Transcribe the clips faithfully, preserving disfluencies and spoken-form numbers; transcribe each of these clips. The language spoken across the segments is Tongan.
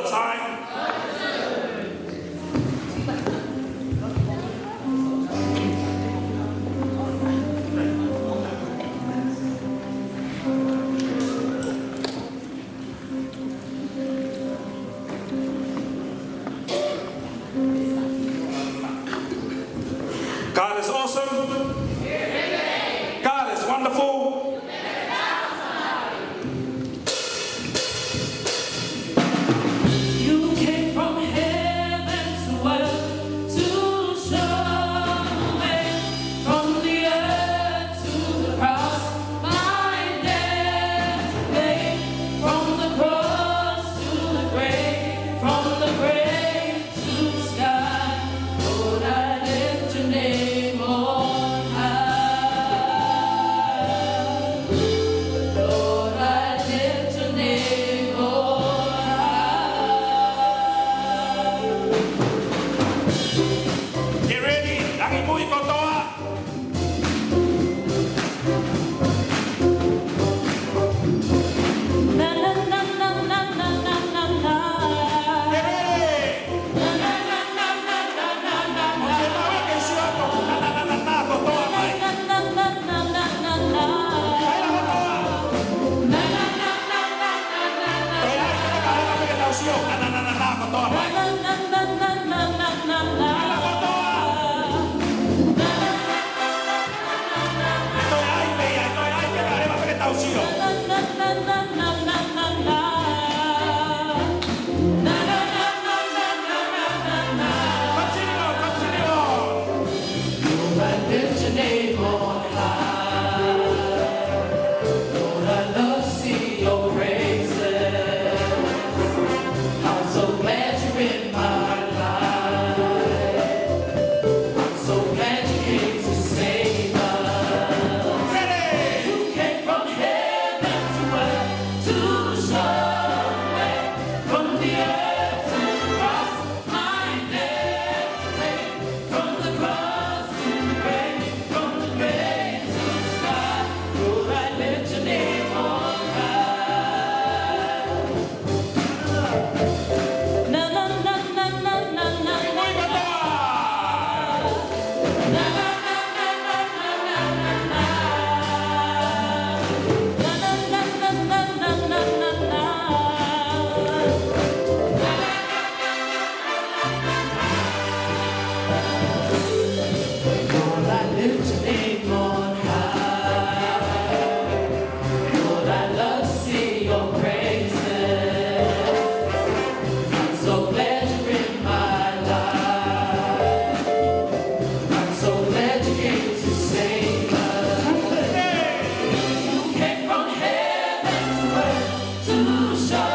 Time. God is awesome. God is wonderful. You came from heaven to earth to show the way, from the earth to the cross, my debt to pay, from the cross to the grave, from the grave to the sky. Lord, I lift your name on high. Lord, I lift your name on high. Get ready, langi mui kotoa. Toe ʻai pē ia, toe ʻai pē ka leva pē ke tau sio. Continue, continue. Lord, I lift your name on high. Lord, I love to see your praises. I'm so glad you're in my life. I'm so glad you came to save us. Ready? You came from heaven to earth to show the way. From the earth to the cross, my debt to pay. From the cross to the grave, from the grave to the sky, Lord, I lift your name on high. Lord, I lift your name on high. Lord, I love to see your praises. I'm so glad you're in my life. I'm so glad you came to save us. You came from heaven to earth to show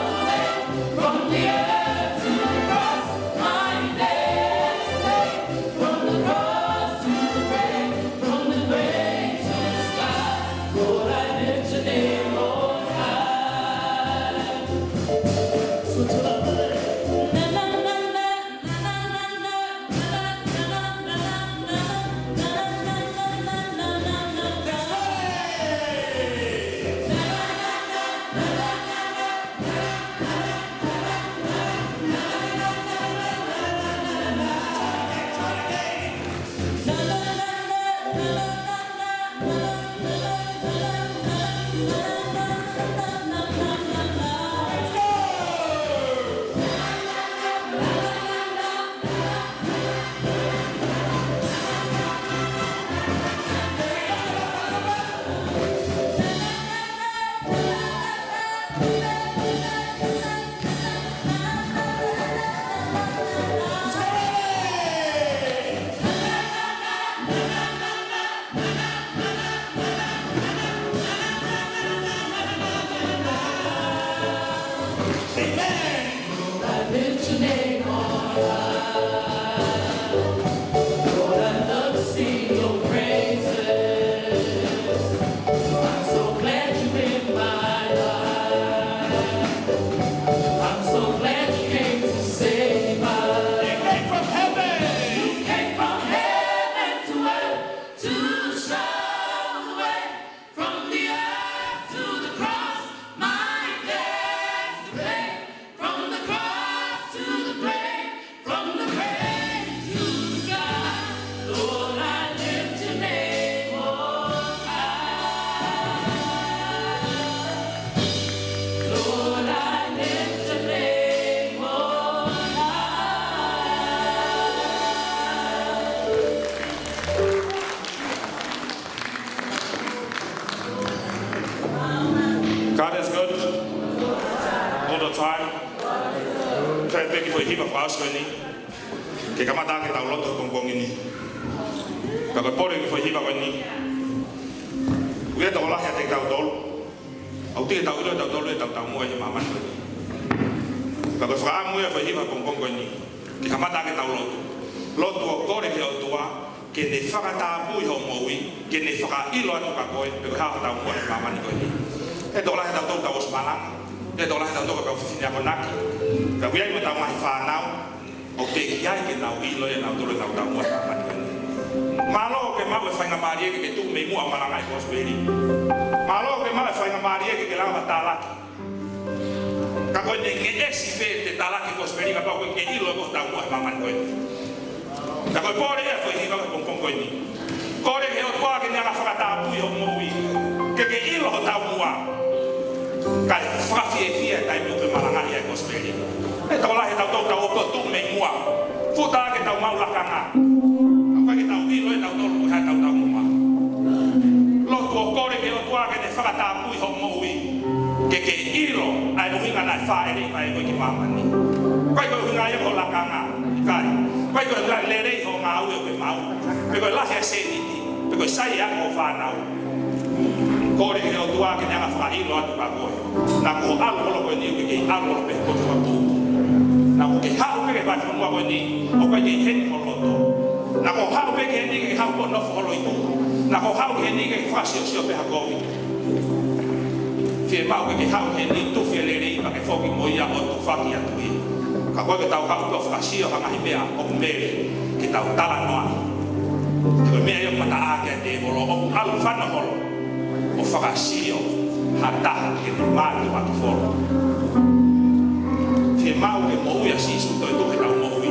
the way. From the earth to the cross, my debt to pay. From the cross to the grave, from the grave to the sky, Lord, I lift your name on high. Amen. Lord, I lift your name on high. Lord, I love to see your praises. I'm so glad you're in my life. I'm so glad you came to save us. You came from heaven. You came from heaven to earth to show the way. From the earth to the cross, my debt to pay. From the All the time. Fai pē kiʻi foʻi hiva fakaʻosi ko eni. Ke kamata ʻaki ʻetau lotu he pongipongi ni. Pea ko e pole kiʻi foʻi hiva ko eni. ʻOku ʻi ai e tokolahi ʻiate kitautolu. ʻOku teʻeki ke tau ʻilo ʻe tautolu ʻetau taumuʻa ʻi he māmani ko eni. Pea ko e fakaʻamu ia e foʻi hiva he pongipongi ko eni. Ke kamata ʻaki ʻetau lotu. Lotu ʻo kole ki he ʻOtua, ke ne fakatapui hoʻo moʻui, ke ne fakaʻilo atu kia koe, pe ko e hā hoʻo taumuʻa he māmani ko eni. ʻE tokolahi ʻiate kitautolu tau ʻosi malanga, ʻe tokolahi ʻiate kitautolu ko e kau fefine akonaki, ka ʻoku ʻi ai mo ʻetau ngaahi fānau, ʻoku teʻeki ai ke nau ʻilo ʻe nautolu ʻenau taumuʻa he māmani ko eni. Mālō ke maʻu e faingamālie ke ke tuʻu mei muʻa ʻo malangaʻi e kosipeli. Mālō ke maʻu e faingamālie ke ke lava ʻo talaki. Ka ko e ngeʻesi pē te talaki e kosipeli kapau ʻoku ʻikai ke ke ʻilo ʻe koe hoʻo taumuʻa he māmani ko eni. Ka ko e pole ia e foʻi hiva he pongipongi ko eni. Kole ki he ʻOtua ke ne hanga ʻo fakatapui hoʻo moʻui. Ke ke ʻilo hoʻo taumuʻa. Kae fakafiefia e taimi ʻoku ke malangaʻi ai e kosipeli. ʻE tokolahi ʻiate kitautolu tau ō pē ʻo tuʻu mei muʻa. Futa ʻaki ʻetau maʻu lakanga. ʻOku ʻikai ke tau ʻilo ʻe tautolu ko e hā ʻetau taumuʻa. Lotu ʻo kole ki he ʻOtua ke ne fakatapui hoʻo moʻui. Ke ke ʻilo ʻa e ʻuhinga naʻe fāʻeleʻi mai ai koe ki māmani. ʻIkai ko e ʻuhinga ia ko e lakanga. ʻIkai. ʻIkai ko e lelei hoʻo ngāue ʻoku ke maʻu. Pe ko e lahi e sēniti. Pe ko e sai ange hoʻo fānau. Kole ki he ʻOtua ke ne hanga ʻo fakaʻilo atu kia koe. Naʻa ko hoʻo ʻalu holo ko eni ʻoku ke kei ʻalu holo pē he potu fakapō. Naʻa ʻoku ke haʻu pē ki he vahefonua ko eni ʻoku ʻikai ke ʻi heni ho loto. Naʻa ko hoʻo haʻu pē ki heni ke ke haʻu pē ʻo nofo holo ʻi tuʻa. Naʻa ko hoʻo haʻu ki heni ke ke fakasiosio pē ha kovi. Fiemaʻu ke ke haʻu ki heni tufi e lelei pea ke foki mo ia ʻo tufaki atu ia. Ka ko e ke tau haʻu pē ʻo fakasio ha ngaahi meʻa ʻoku mele ke tau talanoa. He ko e meʻa ia ʻoku mataʻaki ʻa e tēvolo ʻoku ʻalu fano holo ʻo fakasio ha taha ke ne mātuʻaki folo. Fiemaʻu ke moʻui ʻa Sīsū Toetuʻu heʻetau moʻui.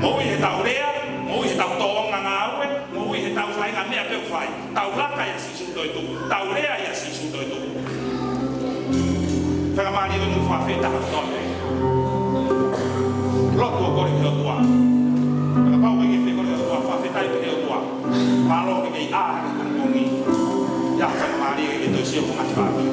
Moʻui heʻetau lea, moʻui heʻetau tōʻonga ngāue, moʻui heʻetau fai e ngaahi meʻa pē ʻoku fai. Tau laka ʻia Sīsū Toetuʻu. Tau lea ʻia Sīsū Toetuʻu. Faingamālie ʻo e nofo fakafetaʻi atu. Lotu ʻo kole ki he ʻOtua. Kapau ʻoku ke fie kole ki he ʻOtua, fakafetaʻi ki he ʻOtua. Mālō ke ke ʻā he pongipongi ni. ʻIo, faingamālie ke ke toe sio ki he ngaahi fāmili.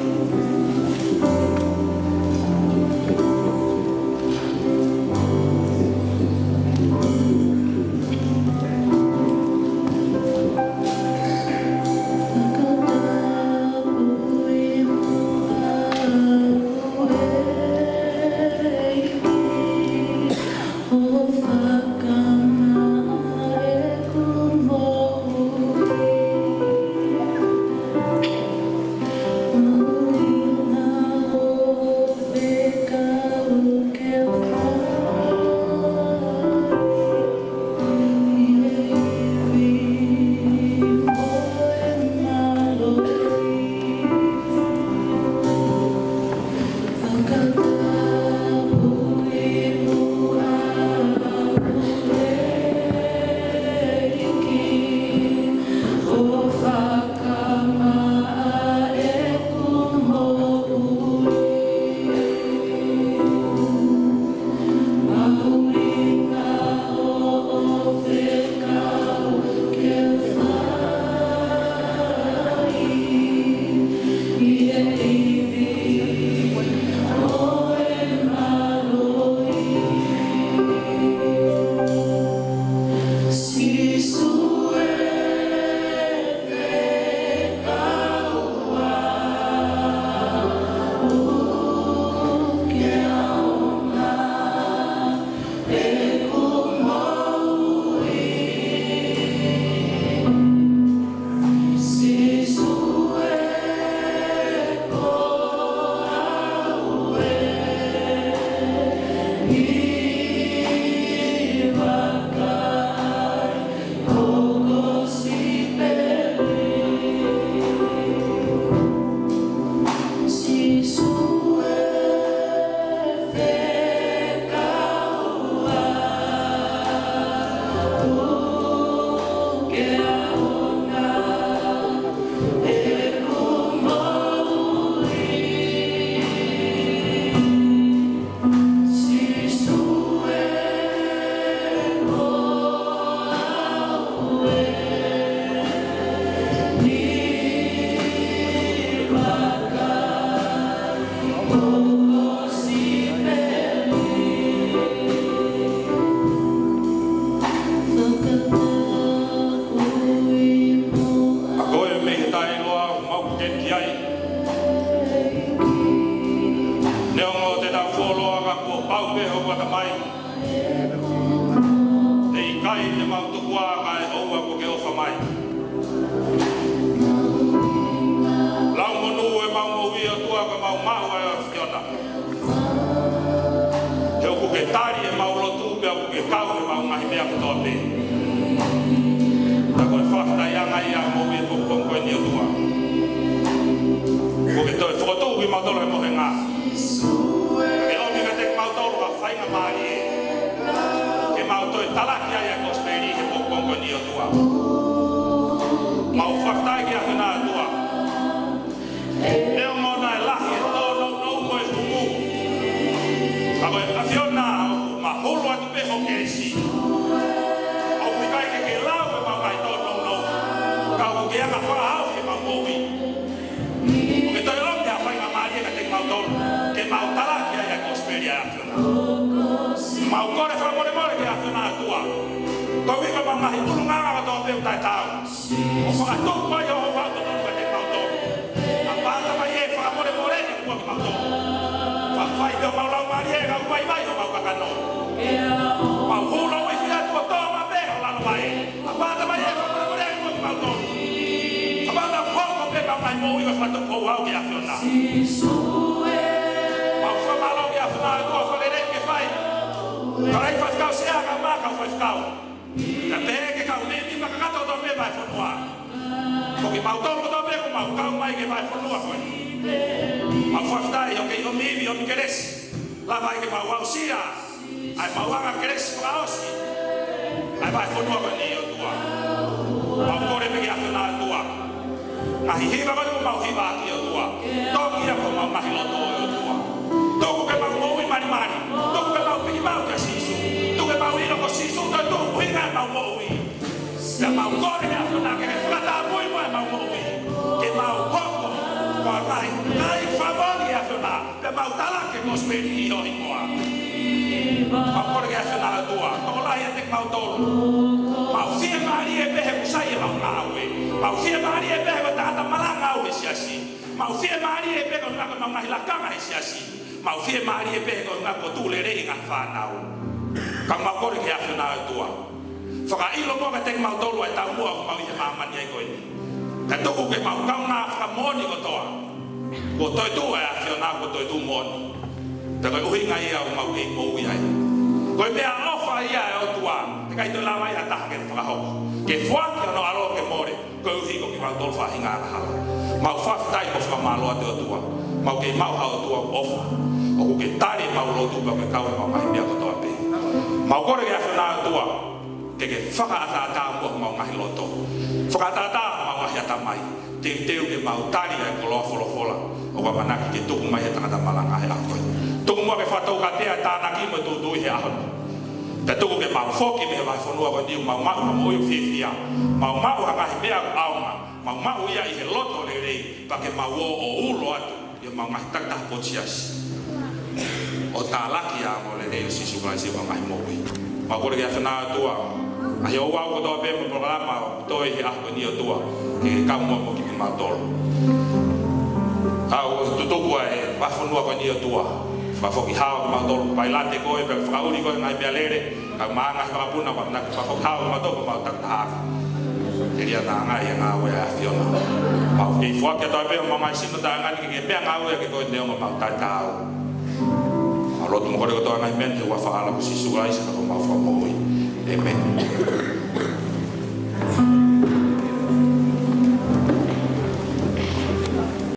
ʻemau tukuʻa kae ʻoua kuo ke ʻofa mai. Lau monū ʻemau moʻui ʻOtua ka mau maʻu ʻa e ʻAfiona. He ʻoku ke tali ʻemau lotu pea ʻoku ke kau ʻemau ngaahi meʻa kotoa pē. Ka ko e fakafetaʻiʻanga ia ʻo e moʻui ʻi he pongipongi ko eni ʻOtua. Kuo ke toe fokotuʻu kimautolu he mohenga. Ke ʻomi kiate kimautolu ha faingamālie ke mau toe talaki ai ʻa e kosipeli he pongipongi ko eni ʻOtua. Mau fakafetaʻi ki he ʻAfiona ʻOtua. Neongo naʻe lahi e tōnounou mo e humu, ka ko e ʻAfiona ʻoku mahulu atu pē hoʻo kelesi. ʻOku ʻikai ke ke lau ʻemau ngaahi tōnounou, ka ʻoku ke anga fakahaofi ʻemau moʻui. ʻOku ke toe ʻomi ha faingamālie kiate kimautolu ke mau talaki ai ʻa e kosipeli ʻa e ʻAfiona. Mau kole fakamolemole ki he ʻAfiona ʻOtua. Koeʻuhi ko ʻemau ngaahi ʻulungaanga kotoa pē ʻoku taʻetaau, ʻo fakatupu ai ʻa e ouau totonu kiate kimautolu. ʻApā Tamai ē, fakamolemole ʻi muʻa kimautolu. Fakafai pē homau laumālie kae vaivai homau kakano. Mau hū louifi atu ʻo tō maʻu pē ho lalo vaʻe. ʻApā Tamai ē, fakamolemole ʻi muʻa kimautolu. ʻApā, tau hoko pē ʻemau ngaahi moʻui ʻo fakatupu ouau ki he ʻAfiona. Mau fakamālō ki he ʻAfiona ʻOtua, fakalelei ʻoku ke fai. Ka ʻi he faifekau sea ka maka faifekau. Ka pehē ki he kau mēmipa kakato kotoa pē vahefonua. Ko kimautolu kotoa pē ʻoku mau kau mai ki he vahefonua ko eni. Mau fakafetaʻi ʻoku ke ʻomi ivi, ʻomi kelesi. Lava ai ke mau aʻusia ʻa e maʻuʻanga kelesi fakaʻosi ʻa e vahefonua ko eni ʻOtua. Mau kole pē ki he ʻAfiona ʻOtua. Ngaahi hiva ko eni ʻoku mau hivaʻaki ʻOtua. Toki ia ki homau ngaahi loto ʻOtua. Tuku ke mau moʻui malimali. Tuku ke mau piki maʻu kia Sīsū. Tuku ke mau ʻilo ko Sīsū toetuʻu ʻuhinga ʻemau moʻui. Pea mau kole ki he ʻAfiona ke ke fakatapui muʻa ʻemau moʻui. Ke mau hoko ko ha ngaahi, ngaahi fakamoʻoni ʻa e ʻAfiona. Pea mau talaki e kosipeli ʻi ho hingoa. Mau kole ki he ʻAfiona ʻOtua, tokolahi ʻiate kimautolu. Mau fiemālie pē he ʻoku sai ʻemau ngāue. Mau fiemālie pē he ko e tangata malanga au he siasi. Mau fiemālie pē ko e ʻuhinga ko ʻemau ngaahi lakanga he siasi. Mau fiemālie pē he ko e ʻuhinga ko e tuʻu lelei e ngaahi fānau. Ka mau kole ki he ʻAfiona ʻOtua, fakaʻilo muʻa kiate kimautolu ʻa e taumuʻa ʻoku mau ʻi he māmani ai ko eni. Ka tuku ke mau kaungā fakamoʻoni kotoa. Kuo toetuʻu ʻa e ʻAfiona, kuo toetuʻu moʻoni. Pea ko e ʻuhinga ia ʻoku mau kei moʻui ai. Ko e meʻaʻofa ia ʻa e ʻOtua, ʻe ʻikai toe lava ia ha taha ke fakahoko. Ke foaki hono ʻAlo ke mole, koeʻuhi ko kimautolu faʻahinga angahala. Mau fakafetaʻi mo fakamālō atu ʻOtua. Mau kei maʻu ha ʻOtua ʻofa. ʻOku ke tali ʻemau lotu pea ʻoku ke kau ʻi heʻemau ngaahi meʻa kotoa pē. Mau kole ki he ʻAfiona ʻOtua ke ke fakaʻataʻatā muʻa homau ngaahi loto. Fakaʻataʻatā homau ngaahi ʻatamai. Teuteu ke mau tali ʻa e koloa folofola ʻoku ʻamanaki ke tuku mai he tangata malanga he ʻaho ko eni. Tuku muʻa ke fakatoukatea ʻa e tānaki mo e tūtuuʻi he ʻaho ni. Pea tuku ke mau foki mei he vahefonua ko eni ʻo mau maʻu ha moʻui ʻoku fiefia. Mau maʻu ha ngaahi meʻa ʻoku ʻaonga. Mau maʻu ia ʻi he loto lelei. Pea ke mau ō ʻo ulo atu ʻi heʻemau ngaahi takitaha potu siasi ʻo talaki ʻa e ongoongolelei ʻo Sīsū Kalaisi ʻi heʻemau ngaahi moʻui. Mau kole ki he ʻAfiona ʻOtua, ʻa e ouau kotoa pē mo e polokalama ʻoku toe ʻi he ʻaho ko eni ʻOtua, ke kau muʻa mo kimautolu. Kau tutuku ʻa e vahefonua ko eni ʻOtua, fakafoki hao kimautolu, pailate koe, pea fakaʻuli koe ngaahi meʻalele, kae ʻumaʻā ngaahi vakapuna, ʻoku ʻamanaki ke fakafoki hao kimautolu, mau takitaha. Telia naʻa ngaahi ngāue ʻa e ʻAfiona. Mau kei foaki atu ai pē homau ngaahi sino taʻengata ni ke ke meʻangāueʻaki koe neongo ʻemau taʻetaau. Mau lotu mo kole kotoa ngaahi meʻa ni he huafa ʻo ho ʻAlo ko Sīsū Kalaisi ko homau Fakamoʻui. ʻĒmeni.